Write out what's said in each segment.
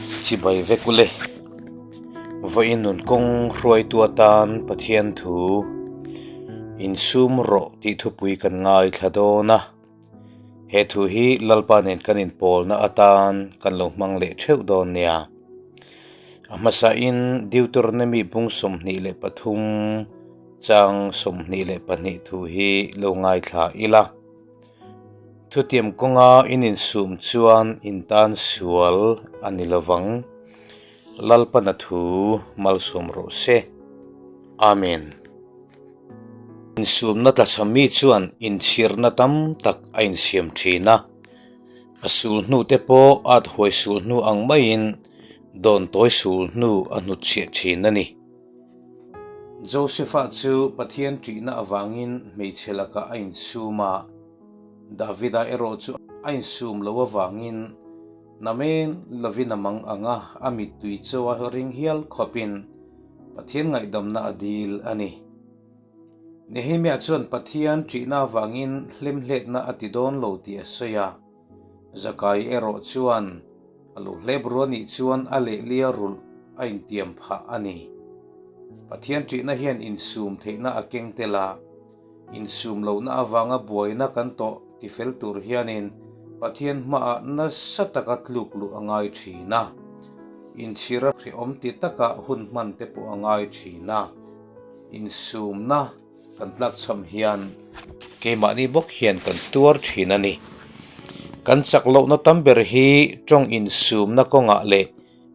Chibai vek ule. Vawiin nun kawng hruaitu atan Pathian thu insum rawh tih thupui kan ngaithla dawn a. He thu hi Lalpa nen kan inpawlna atan kan lo hmang leh theuh dawn nia. A hmasain Deuteronomy bung 23 chang 22 thu hi lo ngaithla ila. Thutiam kawnga in insum chuan in tan sual a ni lovang. Lalpana thu malsawm rawh se. Amen. Insumna tlachham mi chuan inchhirna tam tak a insiam thin a, a sul hnu te pawh at huai sul hnu ang maiin dawn tawi sul hnu a hnutchhiah thin a ni. Joseph-a chu Pathian ṭihna avangin hmeichhe lakah a insum a, Davida erawh chu a insum lo avangin namen lovin a mang ang a, a mittui chaw a ring hial khawpin Pathian ngaihdamna a dil a ni. Nehemia chuan Pathian ṭihna avangin hlemhletna a ti dawn lo tih a sawi a. Zakai erawh chuan a lo hlep ru a nih chuan a lehlia rulh a intiam phah a ni. Pathian ṭihna hian insum theihna a keng tel a. Insum lohna avanga buaina kan tawh tifel tur hianin Pathian hmaah nasa taka tluk luh a ngai thin a, inchhira hrehawm ti taka hun hman te pawh a ngai thin a, insumna kan tlakchham hian keimahni bawk hian kan tuar thin a ni. Kan chak lohna tam ber hi tawng insumna kawngah leh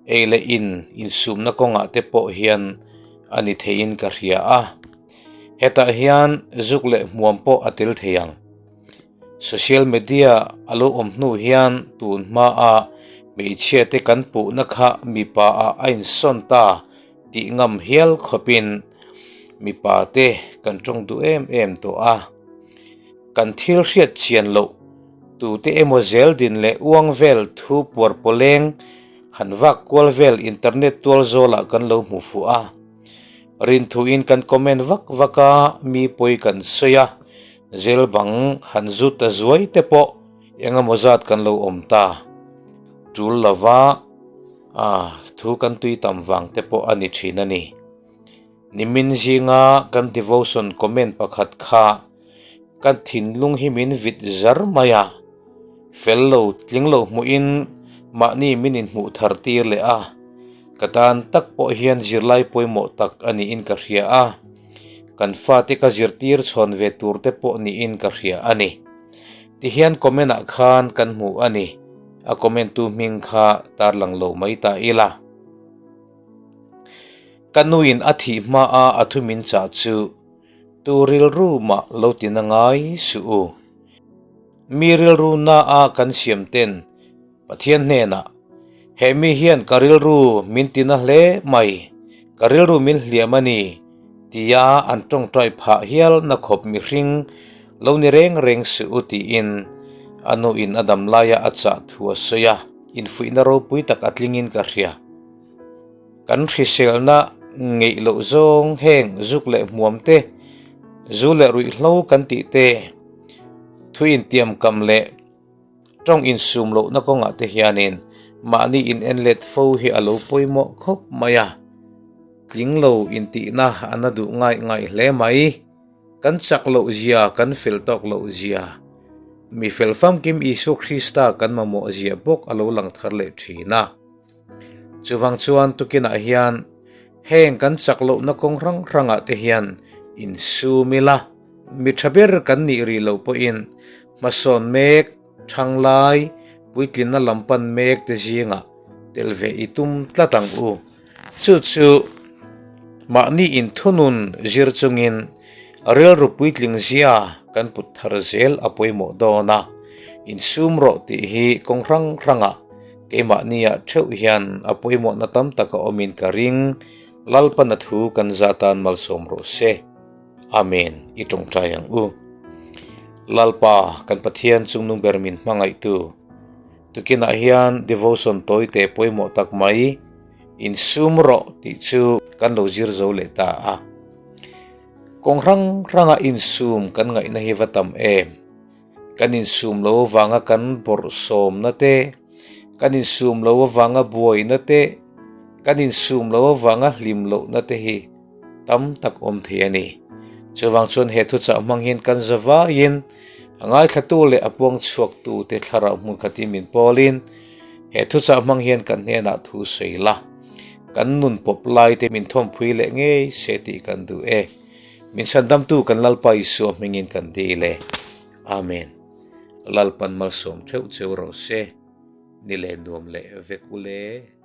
ei leh in insumna kawngah te pawh hian a ni theiin ka hria a, hetah hian zuk leh hmuam pawh a tel thei ang. Social media a lo awm hnu hian tun hmaa hmeichhia te kan puhna kha mipa ah a insawn ta tih ngam hial khawpin mipa te kan tawng duh em em tawh a. Kan thil hriat chian loh tute emaw zel din leh uang vel thu puar pawleng han vak kual vel internet tual zawlah kan lo hmu fuh a. Rinthuin kan comment vak vak a, mi pawi kan sawi a. Zel bang han zu ta zuai te pawh eng emaw zat kan lo awm ta. Tul lova a thu kan tui tam vang te pawh a ni thin a ni. Nimin zinga kan devotion comment pakhat kha ka thinlung hi min vit zar mai a, fel lo tling lo hmuhin mahni min inhmuh thar tir leh a, ka tan tak pawh hian zirlai pawimawh tak a niin ka hria a. Kan fate ka zirtir chhawn ve tur te pawh niin ka hria a ni. Tihian comment ah khan kan hmu a ni. A comment tu hming kha tarlang lo mai ta ila. Ka nuin a thih hma a a thu min chah chu tu rilru mah lo ti na ngai suh u. Mi rilru na a kan siam ten Pathian hnenah, He mi hian ka rilru min ti na hle mai, ka rilru min hliam a ni, tia an tawngtai phah hial na khawp mihring lo ni reng reng suh u tiin a nuin a dam laia a chah thu a sawi a, infuihna ropui tak a tlingin ka hria. Kan hriselna ngeih loh zawng heng zuk leh hmuam te, zu leh ruihhlo kan tih te, thu intiamkam leh Tawng insum lohna kawngah te hianin mahni in en let fo hi a lo pawimawh khawp mai a, tling lo intihna a na duh ngaih ngaih hle mai. Kan chak loh zia, kan fel tawk loh zia, mi fel famkim Isua Krista kan mamawh zia bawk a lo lang thar leh thin a. Chuvang chuan tukinah hian heng kan chak lohna kawng hrang hrangah te hian insum ila, mi tha ber kan nih rih loh pawhin Hmasawn mek, thanglai, puitlinna lam pan mek te zingah tel ve i tum tlat ang u. Chu chu mahni inthunun zir chungin rilru puitling zia kan put thar zel a pawimawh dawn a, insum rawh tih hi kawng hrang hrangah keimahniah theuh hian a pawimawhna tam tak a awmin ka ring. Lalpana thu kan zah tan malsawm rawh se. Amen, i tawngtai ang u. Lalpa, kan Pathian chungnung ber min hmangaihtu. Tukinah hian devotion tawite pawimawh tak mai, insum rawh tih chu kan lo zir zo leh ta a. Kawng hrang hranga insum kan ngaihna hi va tam em? Kan insum lo vanga kan bawrhsawmna te, Kan insum lo avanga buaina te, kan insum lo avanga hlim lohna te hi tam tak awm thei a ni. Chuvang chuan he thuchah hmang hian kan za vaiin a ngaithlatu leh a puang chhuaktu te thlarau hmun khatin min pawlin he thuchah hmang hian kan hnenah thu sawi la, kan nun pawp lai te min thawmphui leh ngei se tih kan duh e. Min chhandamtu kan Lalpa Isua hmingin kan dil e. Amen. Lalpan malsawm theuh cheu rawh se. Ni leh nuam leh vek ule.